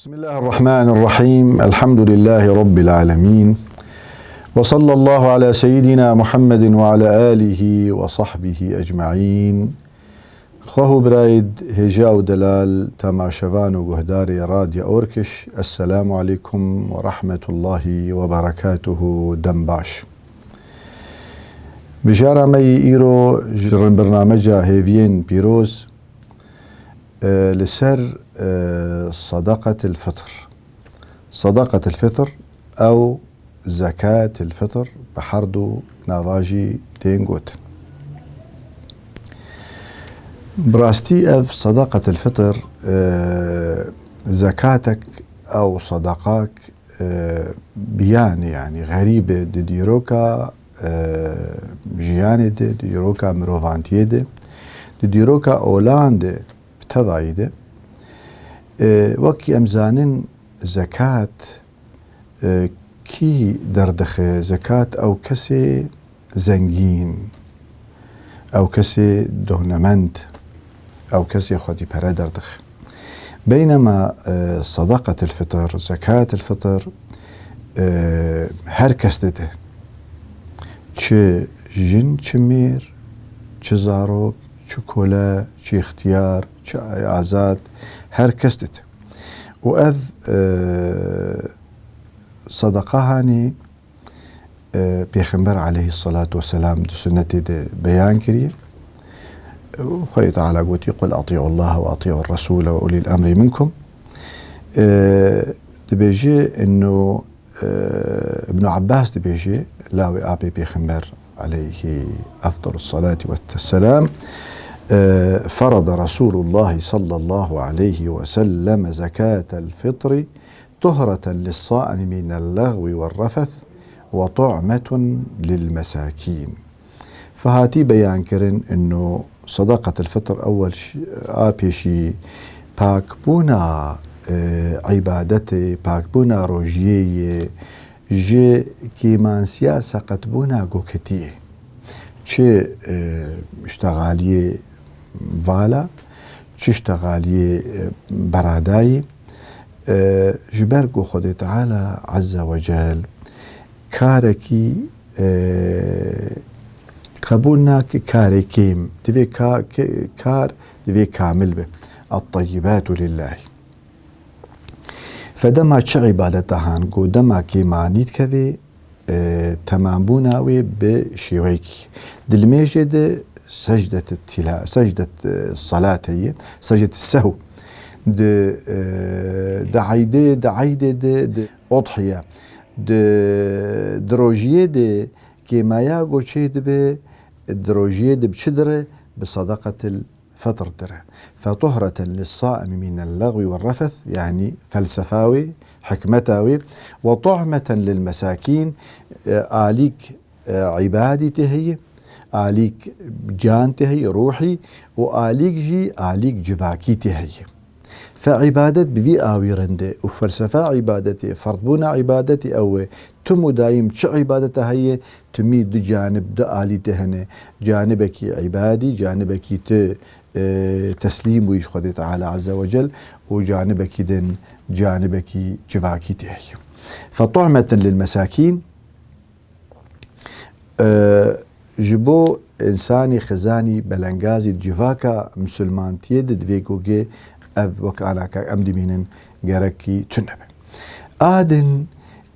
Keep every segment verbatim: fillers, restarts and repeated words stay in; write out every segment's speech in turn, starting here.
بسم الله الرحمن الرحيم. الحمد لله رب العالمين. وصلى الله على سيدنا محمد وعلى آله وصحبه أجمعين. Xweh û birayid, hêja û delal, temaşevan û guhdarê Radya Orkiş, Esselamu aleykum ve rahmetullahi ve berekatuhu, dem baş. Bijara me yî îro ji rin birnameca hêviyên pîroz, e, li ser, e, sadaqetil fitr. Sadaqetil fitr ew zekatil fitr bi her du nava jî tên gotin. Bi rastî ev sadaqetil fitr, e, zekatek ew sadaqak, e, biyanê, yanî xerîbe di dîroka, e, jiyanê de, di dîroka mirovantiyê de, di dîroka olan de, bi tevayî de, e, wekî em zanin zekat, e, kî derdixe? Zekat ew kesê zengîn, ew kesê donemend, ew kesê xwedî pere derdixe. Beynema, e, sadaqetil fitr, zekatil fitr, e, her kes dide. Çi jin, çi mêr, çi zarok, çi kole, çi îxtiyar, çi azad, her kes dide. Û ev, e, sadaqa hanî, e, Pêxember aleyhissalatu vesselam di sunnetê de beyan kiriye. Xwedê Teala gotî, "Qul atî'u Allah ve atî'u Resûle ve ulîl emrî minkum." E, dibêje, ino, e, Ibn Abbas dibêje, lawê apê Pêxember aleyhi efdalus salati vesselam, e, "Ferada Resulullah sallallahu aleyhi ve sellem zekatel fitri tuhreten lis-saimi minel lagwi ve refes ve tu'meten lil mesakîn." Fe hatî beyan kirin, ino sadaqetil fitr ewel ş-, a pêşî pakbûna, e, îbadetê, pakbûna rojiyê ye, ji kêmansiya seqetbûna goketiyê. Çi, e, ştexaliyê vala, çi ştexaliyê, e, beradayî, e, ji ber ku Xwedê Teala Azze ve Cel karekî, e, qebûl nake karê kêm. Divê ka-, ke-, kar divê kamil be. At-tayyibatu lillahi. Fe dema çi îbadeta han, ku dema kêmanî dikevê, e, temambûna wê bi şêweyekî. Di limêjê de secdet tila-, secdet, e, salat heye, secdet sehw. Di, e, di eydê, di eydê de, di udhiye. Di, di rojiyê de kêmaya goçê dibe, di rojiyê de bi çi dire? Bi sadaqetil fitr dire. Fetuhreten lis-saimi minel lagwi ve refes, yanî felsefa wê, hikmeta wê, ve tuhmeten lil mesakîn, e, alîk, e, îbadî tê heye, alîk can tê heye, ruhî, û alîk jî, alîk civakî tê heye. Fe îbadet bi vî awî rind e û felsefa îbadetê, ferdbûna îbadetê ew e, tim û dayîm çi îbadeta heye, timî du canib, du alî te hene. Canibekî îbadî, canibekî tu, e, teslîm bûyî ji Xwedê Teala Azze ve Cel û canibekî din, canibekî civakî tê heye. Fetuhmeten lil mesakîn, e, ji bo însanî xizanî belengazî civaka misilmantiyê de divê ku gê ev wek anaka em dimînin gerekî tune be. A din,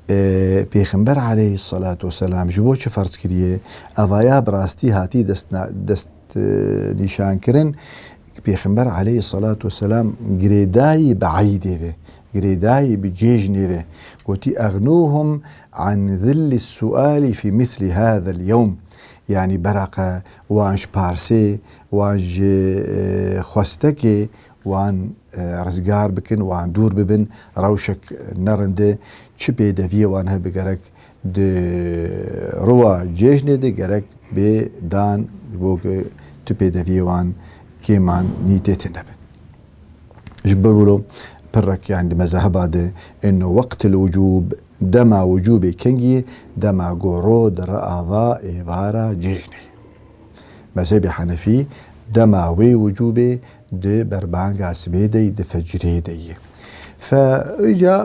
e, Pêxember aleyhissalatu vesselam ji bo çi ferz kiriye? Evaya bi rastî hatî dest na-, dest, e, nîşankirin. Pêxember aleyhissalatu vesselam girêdayî bi eydê ve, girêdayî bi cejnê ve. Gotî, "Egnûhum an zillis suali fi misli hazel yewm." Yanî beraqe wan ji parsê, wan ji, e, xwestekê, wan, e, rizgar bikin, wan dûr bibin, rewşek nerinde, çi pêdeviyê wan hebe gerek di ruwa cejnê de gerek bê dan, ji bo ku tu pêdeviyê wan kêman nî tê tune be. Ji bo wilo pirrek, yani di mezheba de ino weqtil wucûb, dema wucûbê kengî, dema goro di re ava êvara cejnê. Mezhebê Henefî dema wê wucûbê di berbanga sibê de yî, di fecrê de yî. فإجا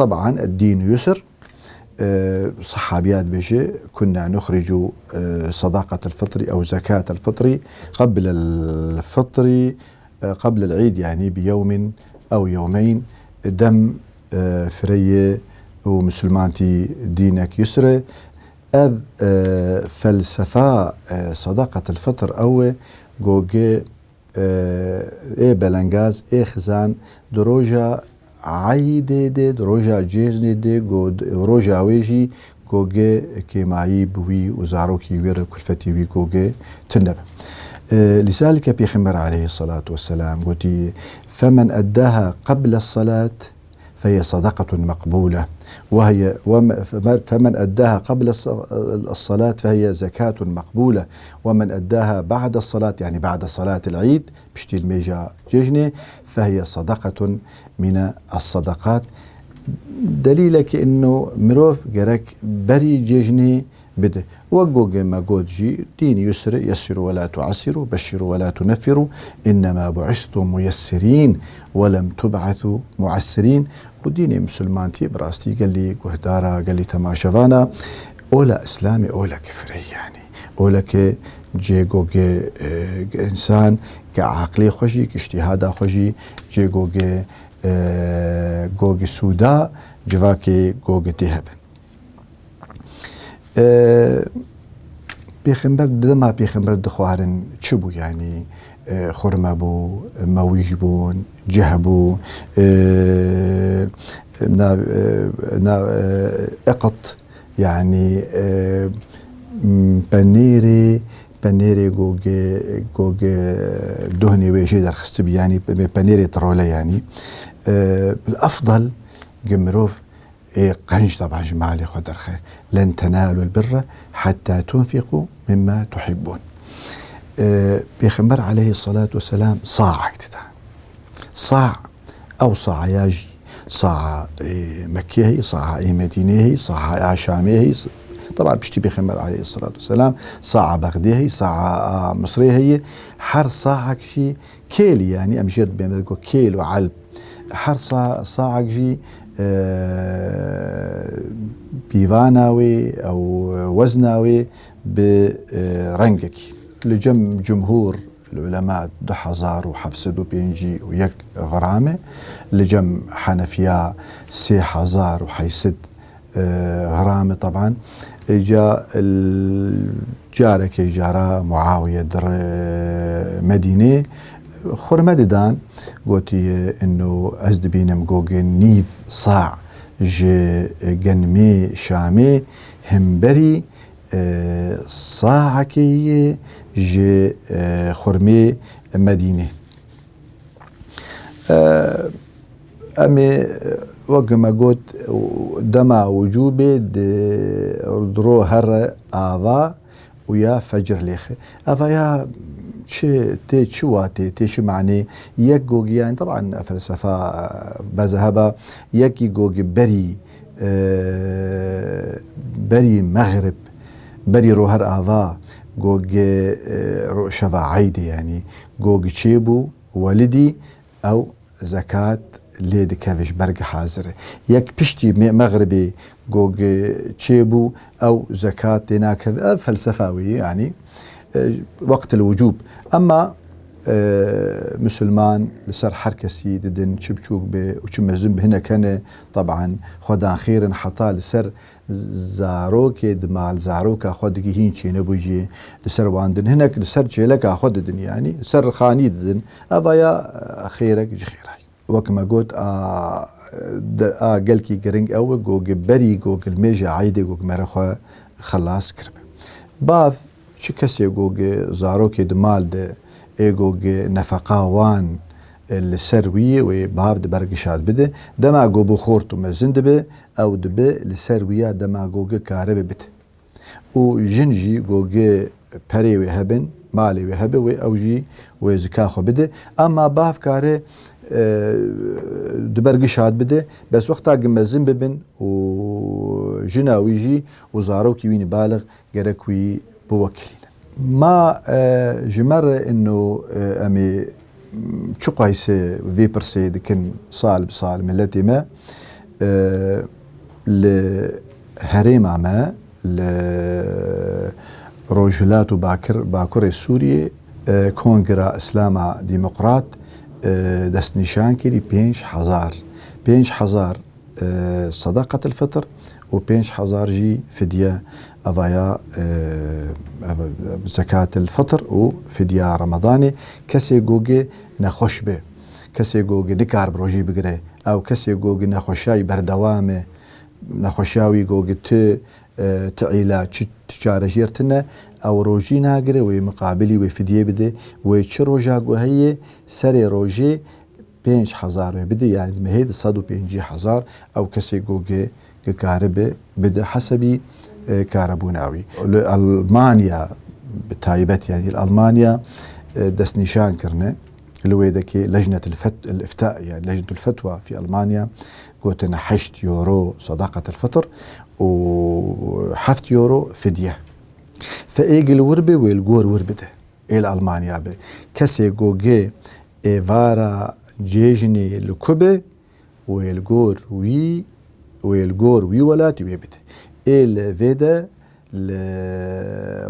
طبعا الدين يسر. آه، صحابيات بيجي: "كنا نخرج، آه، صدقة الفطر أو زكاة الفطر قبل الفطر، آه، قبل العيد، يعني بيوم أو يومين، دم، آه، فرية ومسلمانتي دينك يسري." Ev, e, felsefa, e, sadaqet el fitr ew e, goge, e, ê belengaz, ê xizan, di roja eydê de, di roja cêznê de, go-, roja wê jî goge kêmayî bi wî û zarokî wî re kulfetî wî goge tune be. E, lizalike Pêxember aleyhissalatu vesselam gotî: "Femen eddaha qebla salat, فهي صدقة مقبولة، وهي، وم-، فمن، فمن أداها قبل الص-، الصلاة فهي زكاة مقبولة، ومن أداها بعد الصلاة، يعني بعد صلاة العيد، piştî nimêja cejnê, فهي صدقة من الصدقات." Delîlekî ino mirov gerek berî cejnê bide. Wek gogê me got jî, "Dîn yusr, yessiru ve la tuassiru, beşşiru ve la tuneffiru, innema buistum muyessirîn ve lem tub'asu muassirîn." Û dînê misilmantiyê bi rastî gelî guhdara, gelî temaşevana, ola Îslamê, ola kifrê yanî. Ola ke cê gogê, e, ge însan, ge aqlê xwe jî, ge îştîhada xwe jî, cê gogê, e, gogê sûda, civakê gogê tê hebin. E, Pêxember, dema Pêxember dixwarin çi bû? Yanî, e, xurme bû, mewîj bûn, ceh bû, e, na, e, na, e, iqt, yanî, e, m-, penêrê, penêrê gogê, gogê duhnê wê jê derxistibî, yanî pe-, penêrê tirole yanî. E, bil efdal ge mirov ê qenc taban ji malê xwe derxe. "Len tenalul birre hetta tunfiqu mimma tuhibbun." E, Pêxember aleyhissalatu vesselam saek dida. Sa, ew saya jî, saa, e, Mekkê heyî, saa, e, Medînê heyî, saa, e, Şamê heyî. Taban piştî Pêxember aleyhissalatu vesselam saa Bexdê heyî, saa, a, Misrê heyî. Her saek jî kêlî, yanî em jê dibêm, me digo kêl û elb. Her sa-, saek jî, e, pîvana wê ew wezna wê bi, e, rengekî. Li cem cumhur, li ulema du hezar û heft sed û pêncî û yek gram e. Li cem henefiya sê hezar û heyt sed e, gram e taban. Îca l-, carekê cara Muawiye di re Medînê xurme didan, gotiye, ino ez dibînim gogê nîv sa ji genimê Şamê hemberî, e, saekê yê ji, e, xurmê Medînê. E, em ê, wek me got, dema wicûbê di ro here ava û ya fecr lêxe. Eva ya çi tê, çi watê, tê çi manê? Yek gogî, yanî, teban felsefa, mezheba, yekî gogî berî, e, berî mexrib, berî ro her ava, gogê, e, ro-, şeva eydê, yanî, gogî çêbû, welidî, ew zekat lê dikeve, ji ber ge hazir e. Yek piştî me-, mexribê gog çêbû, ew zekat lê nakeve. Ev felsefa wî ye, yanî, e, weqtil wicûb. Emma, e, misilman li ser her kesî didin, çi biçûk be û çi mezin be, hinek hene, teban, xwedan xêr in, heta li ser zarokê di mal zaroka xwe digihîn çênebû jî li ser wan din. Hinek li ser çêleka xwe didin, yanî li ser xanî didin. Eva ya, e, xêrek ji xêray. Wek me got, a, de, a gelkî giring ew e, gog berî gog li mêja eydê gog mere xwe xelas kiribe. Bav, çi kesê gog zarokê di mal de, ê gog nefeqa wan, e, li ser wî ye, wê bav di bergişa bide. Dema go bû xort û mezin dibe, ew dibe li ser wî ya dema go ge karibe bide. Û jin jî go ge perê wê hebin, malê wê hebe, wê ew jî wê zika xwe bide. Ema bav kare, e, di bergişa bide, bes wexta ge mezin bibin û jina wî jî û zarokî wî nî balix gerek wî biwekilîne. Ma, e, ji me re ino, e, em ê Çiqayse vê pirsê dikin sal bi sal miletê me, e, li herêma me, li Rojhilat û Bakir, Bakurê Sûriyê, e, Kongra Îslama Demokrat, e, destnîşan kirî pênc hezar. Pênc hezar, e, sedeqetil fitr û pênc hezar jî fidye, evaya, e, ev, zekatil fitr û fidya Ramadanê. Kesê gogê nexweş be, kesê gogê nikar bi rojî bigire, ew kesê gogê nexweşayî berdewam e, nexweşa wî gogê ti, e, ti îla, çi, ti çarejêr tine, ew rojî nagire, wê miqabilî wê fidye bide, wê çi roja ku heye, serê rojê pênc hezar wê bide, yanî di mehê de sed û pêncî hezar ew kesê gogê ki karibe bide hesebî, e, karebûna wî. Li Almanya bi taybet, yanî li Almanya, e, destnîşan kirine, li wê dekê Lejnetil Fet-, el Ifta, yanî Lejnetul Fetwa fî Almanya, gotine heşt euro sadaqetil fitr û heft euro fidye. Fe ê gil wir be, wê li gor wir bide. Ê li Almanya be. Kesê gogê êvara cêjinê li ku be, wê li gor wî, wê li gor wî welatî wê bide. Ê li vê de li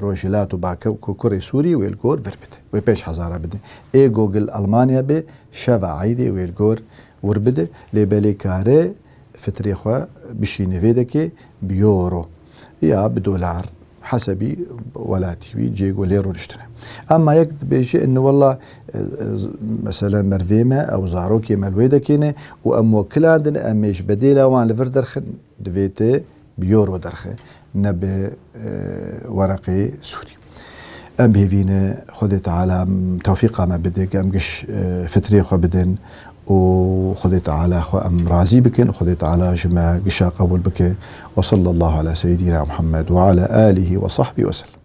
Rojhilat û Bakurê Sûrî wê li gor vir bide. Wê pênc hezara bide. Ê gogê li Almanya be, şeva eydê wê li gor wir bide. Lê belê kare fitrê xwe bişîne vê dekê bi euro ya bi dolar. Hesebî welatî wî cê ku lê rûniştine. Emma yek dibêje, in wela, e, e, mesela mervê me, ew zarokê me li wê dekê ne û em wekilandin, em ê ji bedêla wan li vir derxin, divê te bi euro derxe, ne bi, e, wereqê Sûrî. Em bihêvî ne Xwedê Teala tewfîqa me bide, em giş, e, fitrê xwe bidin û Xwedê Teala xwe em razî bikin, Xwedê Teala ji me gişa qebûl bike. Ve sallallahu ala seyyidina Muhammed ve ala alihi ve sahbihi ve sellem.